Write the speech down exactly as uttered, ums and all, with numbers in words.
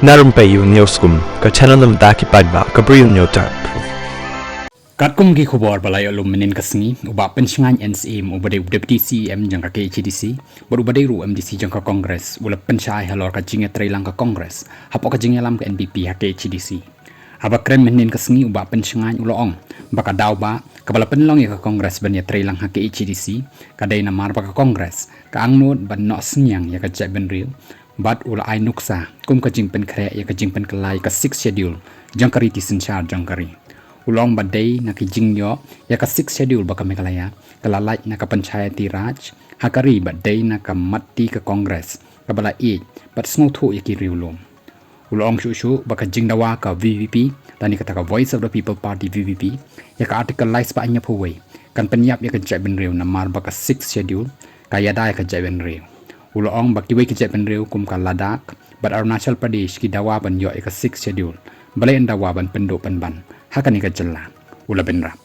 Na rympei u News Kum, ka channel na bynta ki paidbah, ka Bri u News Tap. Katkum ki khubor ba la ïoh lum mynnin ka sngi, u Bah Pynshngaiñ N Syiem, uba dei u Deputy C E M jong ka K H A D C, bad uba dei ruh u M D C jong ka Congress, u la pynshai halor ka jingïatreilang ka Congress hapoh ka jingïalam ka N P P ha K H A D C. Haba kren mynnin ka sngi, u Bah Pynshngaiñ u la ong ba ka daw ba kaba la pynlong ïa ka Congress ban ïatreilang ha K H A D C ka dei namar ba ka Congress ka angnud ban noh synñiang ïa ka jaitbynriew, bad u la ai nuksa kum ka jingpynkhreh ïa ka jingpynkylla ïa ka Sixth Schedule jong ka riti synshar jong ka ri. U la ong ba dei na ka jingïoh ïa ka Sixth Schedule ba ka Meghalaya ka la lait na ka Panchayati Raj ha ka ri, bad dei na ka matti ka Congress kaba la ïeit bad sngewthuh ïa ki riewlum. U la ong shuh shuh ba ka jingdawa ka V P P, lane kata ka Voice of the People Party, V P P, ïa ka Article lai spah hynñiewphew wei kan pynïap ïa ka jaitbynriew namar ba ka Sixth Schedule ka ïada ïa ka jaitbynriew. U la ong ba kiwei ki jaitbynriew kum ka Ladakh bad Arunachal Pradesh ki dawa ban ïoh ïa ka Sixth Schedule, balei yn dawa ban pynduh pynban ha kane ka jylla? U la bynrap.